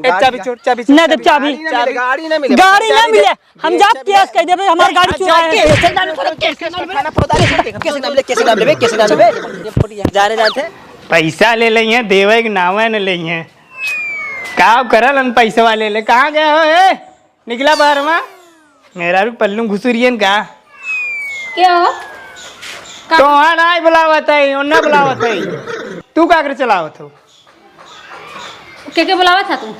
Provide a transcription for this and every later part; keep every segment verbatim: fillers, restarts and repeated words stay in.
ए, चाबी छोड़, चाबी छोड़, ना देब चाबी। गाड़ी ना मिले, गाड़ी ना मिले। गाड़ी ना मिले। हम जाब केस कह देबे, हमार गाड़ी चुरा है। केस ना मिले, केस ना मिले, केस ना मिले, केस ना मिले। जाने जानते। पैसा ले लेइहैं, देवे के नावे न लेइहैं। का करलन पैसवा ले ले? कहाँ गए हो ए? निकला बाहर मा। मेहरारू पल्लू घुसुरियन का? के हो? का? तोहा नाहीं बुलावत है, ओन्ना बुलावत है। तू का करे चलावत हो? के के बुलावत है तू?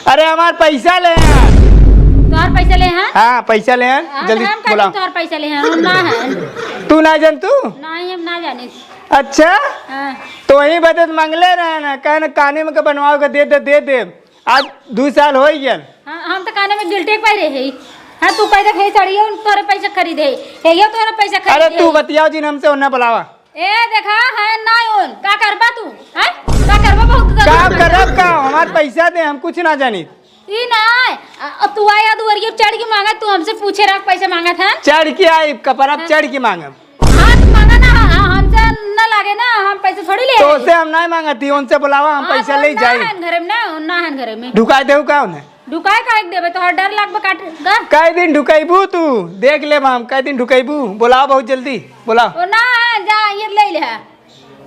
अरे हमार पैसा लेहैं। तोहार पैसा लेहैं? हाँ, पैसा लेहैं। हाँ, जल्दी हम का बुलाओ। तोहार पैसा लेहैं, हम ना है। तू ना जान तू? नहीं, हम ना जाने। अच्छा? हाँ। तो वही बदत मंगले रहे ना, कहन काने में के बनवाओ के दे दे, दे दे। आज दू साल होइ गयल। हाँ, हम तो काने में गिल्टे पाई रहे ही। हाँ, तू कह दे, "हे साड़ी, ये तोहरे पैसे खरीदे, हे, ये तोहरे पैसे खरीदे।" अरे तू बतियाओ जिन हमसे, ओन्ना बुलावा। ए, देखा, है ना ओन, का करबा तू? हैं? का करबा बहुत ज्यादा का करबा? करब का? हमार पैसा दे, हम कुछ ना जानी। ई ना, अ, तू आया दुआरिया चढ़ के मांगा, तू हमसे पूछे रहा पैसे मांगा था? चढ़ के आई, कपड़ा हाँ। चढ़ के मांगब। हाथ मांगा ना, हाँ, हमसे न लागे ना, हम पैसे थोड़ी ले तो आए। से हम नहीं मांगती, उनसे बुलावा, हम हाँ, पैसा तो ले ना जाई। हन घरे में ना, ना हन घरे में। ढुकाई देहु का उन्हें? ढुकाई काहे के देबे? तोहर डर लागबे काट गा। कई दिन ढुकाईबू तू? देख लेब हम, कई दिन ढुकाईबू? बुलाओ बहुत जल्दी, बुलाओ। ओ ना, जा, ये ले ले।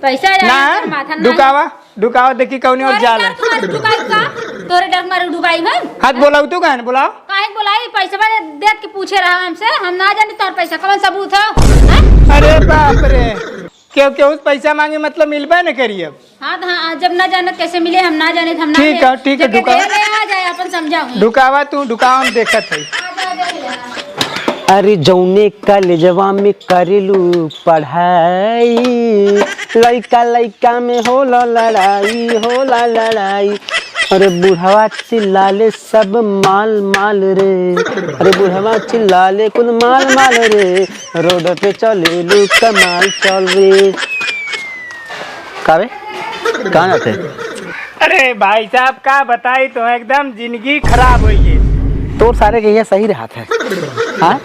पैसा जा, ना, तोर माथा ना ढुकावा, ढुकावा, देखी कौनी ओर तोरे जाला। डर तुम्हारे ढुकाई का? तोरे डर मारे ढुकाई हम? हाथ बोलाऊ तू कहन, बुलाओ। काहे के बोलाई? पैसा देख के पूछे रहा हमसे, हम ना जानी तोर पैसा, कौन सबूत हो? हैं? अरे बाप रे, केहू, केहू से पैसा मांगे मतलब मिलबे न करी अब। हाँ, तो हाँ, जब ना जानत कैसे मिले, हम ना जाने, हम ना ठीक है, ठीक है, जब ढुकावा। ले आ जाए, अपन समझाओ। ढुकावा तू, ढुकावा, हम देखत है। आ जा, देख ले। अरे जौने कॉलेजवा में करेलू पढ़ाई, लइका लइका में होला लड़ाई, होला लड़ाई। अरे बुढ़वा चिल्लाले सब माल माल रे, अरे बुढ़वा चिल्लाले कुल माल माल रे, रोड पे चलेलू कमाल चल रे। का बे? कहाँ जाते? अरे भाई साहब, का बताई तो एकदम जिंदगी खराब होइ गई। तोर सारे के ये सही रहत है। हाँ?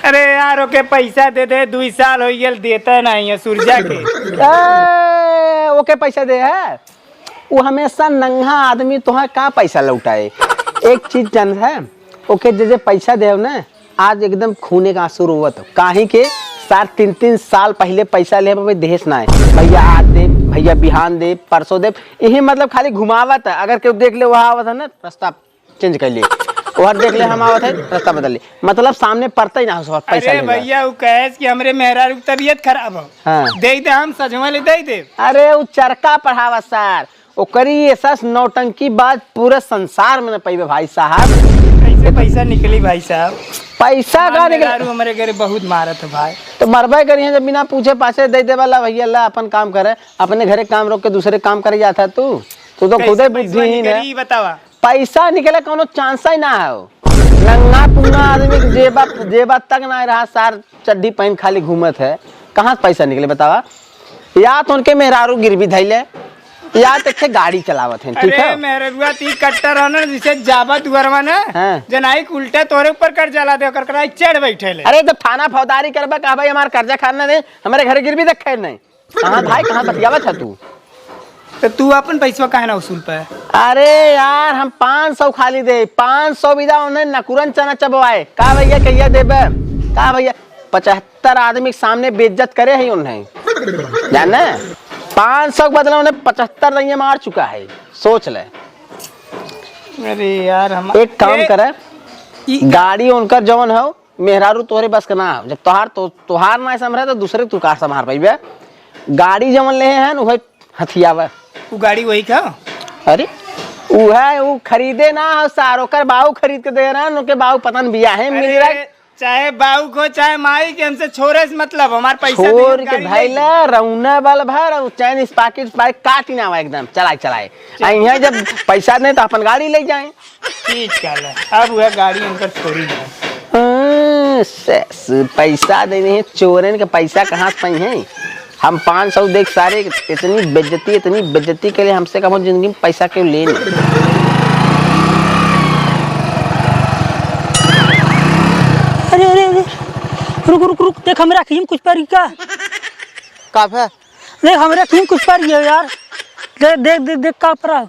अरे यार, ओके पैसा दे दे, दुई साल होइ गेल, देता नहीं है सूरजा के। ए, ओके पैसा दे है? वो हमेशा नंगा आदमी तोहे का पैसा लौटाए। एक चीज जान है, ओके जे जे पैसा देव ना, आज एकदम खूने का आंसू रोवत हो। काहे के सार तीन तीन साल पहिले पैसा ले, अबे देहेस ना है। भैया आज दे, भैया बिहान दे, परसों दे, यही मतलब खाली घुमावत है। अगर केहू देख ले, वहाँ आवत है ना, रास्ता चेंज कर लिए। वहाँ देख ले, हम आवत है, रास्ता बदल ले। मतलब सामने पड़ता ही ना हो, सब पैसा अरे ले जाओ। भैया, वो कहे कि हमरे मेहरारू की तबीयत खराब हो। हाँ। दे दे, हम सजवा ले दे दे। अरे, वो चरका पढ़ावा सार, ओकरी ऐसा नौटंकी बात पूरे संसार में न पइबे भाई साहब। कैसे पैसा निकली भाई साहब? पैसा हमार का निकले? मेहरारू हमरे घरे बहुत मारत है भाई। तो मरबे करी है जब बिना पूछे पाछे दे दे वाला भैया, ला अपन काम करे, अपने घरे काम रोक के दूसरे काम करे जाता है तू। तू तो कैसे खुदे पैसा बुद्धिहीन है। निकली, बतावा। पैसा निकले कोनो chance ही ना है। नंगा पुंगा आदमी के जेबा, जेबा तक ना रहा, सार चड्ढी पहन खाली घूमत है, कहाँ से पैसा निकले बतावा? या तो उनके मेहरारू गिरवी धैले, या तो एक ठे गाड़ी चलावत हैं, ठीक अरे है? मेहररुआ ती कट्टर है ना, जिसे जाबा दुआरवा ना, हाँ। जनाई के उल्टा तोरे ऊपर कर्जा ला दे, ओकर कराई चढ़ बैठे ले। अरे जब थाना फौजदारी करबा, कहा भाई हमार कर्जा खाना दे, हमारे घरे गिरवी रखे नहीं। कहाँ भाई, कहाँ बतियावत है तू? तो तू अपन पैसवा काहे ना वसूल पाए? अरे यार, हम पाँच सौ खाली दे, पाँच सौ बिदा उन्हें नकुरन चना चबवाए। का भैया, कहिया देबे? का भैया, पचहत्तर आदमी के सामने बेइज्जत करे है उन्हें, जाने? पाँच सौ के बदला उन्हें पचहत्तर दइये मार चुका है, सोच ले। अरे यार, हम एक काम ए, करे, ई गाड़ी उनकर जौन हो, मेहरारू तोहरे बस के ना हो। जब तोहार तो, तोहार ना संभरे तो दूसरे तू का संभार पइबे? गाड़ी जवन लेहे हैं न, उहे हथियावे। उ गाड़ी वही का? अरे, उहे उ खरीदे ना हो सार, ओकर बाऊ खरीद के दे रहे हैं, ओके बाऊ पता न बियाहे मिल अरे, रहा। चाहे बाऊ को, चाहे माई के, हमसे छोरे से मतलब, हमार पैसा दे, छोड़ के गाड़ी भाई ले। ला, रौना बाल भर, और चैन इस पाकिट से भाई काट ही ना आवा एकदम, चलाए, चलाए। आ, यहाँ जब पैसा नहीं तो अपन गाड़ी ले जाए। ठीक कहले, अब वह गाड़ी उनकर छोड़ी ना। हाँ, ससुर, पैसा देने हैं, चोरन के पैसा कहाँ से पाई हैं? हम पाँच सौ देख सारे, इतनी बेइज्जती, इतनी बेइज्जती के लिए हमसे कम जिंदगी में पैसा क्यों लेने? अरे, अरे, अरे, रुक, रुक, रुक, देख, हमरा अखिम कुछ परी का? का भे? देख, हमरा अखिम कुछ परी है यार। देख, देख, देख, देख, का परा?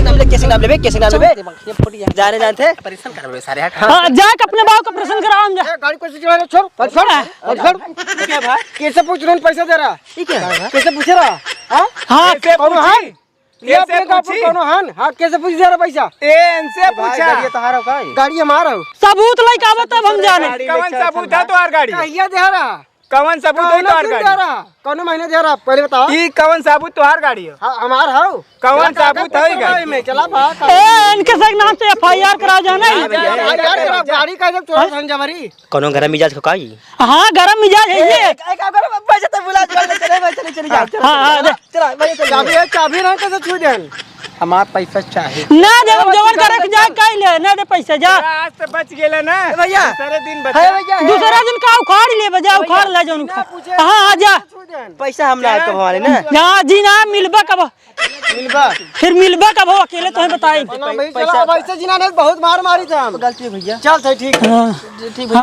के नाम ले, केस के नाम लेबे, केस के नाम लेबे। जाने जानते? परेशान कर रहे सारे, हट। हाँ, जाके अपने बाबू का परेशान कराओ हम जा। ए, गाड़ी कैसे चला रहे? छोड़, छोड़, छोड़, छोड़। क्या भाई? कैसे पूछ रहे हैं, पैसा दे रहा? ये क्या है? कैसे पूछ रहा? हाँ? हाँ। कैसे कौन पूछी? है? ये कैसे अपने का पूछी? कौन हन? हाँ, कैसे पूछ दे रहा पैसा? ए, इनसे भाई, पूछा। गाड़ी तोहार हो का? गाड़ी हमार हो। सबूत लेके आवा तब हम जाने। कौन सबूत है तोहार गाड़ी? कहिया दे रहा? कवन सबूत है कौनो तोहार दिन गाड़ी? दे रहा? कौनो महीने दे रहा? पहले बताओ। ई कवन सबूत तोहार गाड़ी है? हाँ, हमार हौ। कवन सबूत है गाड़ी? में चला भाग। ए, इनके से नाम से एफ आई आर करा जाना ही। एफ आई आर करा, गाड़ी का जब चोर धन जबरी। कौनो गरम मिजाज का काई? हाँ, गरम मिजाज है ये। ए, ए, ए, पैसा तो बुला, चल, चल, चल, चल, चल, हाँ, चल, हाँ, चल, दे। चल, भैया, चल। चाबी है, चाबी ना कैसे छू देन? हमार पैसा चाहे। ना दे, जवन करे के जाए, काई ले, ना दे पैसा, जा। आज तो बच गेला ना। ए भैया। दूसरे दिन बचा। है भैया, है। दूसरा दिन का उखाड़ ले, बजा, उखाड़ ले जौन। ना पूछे, हाँ, हाँ, जा। पैसा हम ना कब हमारे ना। जा, जी ना, मिलबा कब? मिलबा। फिर मिलबा कब हो, अकेले तोहे बताई। ना भाई, पैसा चला, अब ऐसे जी ना, नहीं, बहुत मार मारी था हम। गलती है भैया। चल, सही, ठीक है। हाँ। ठीक भैया।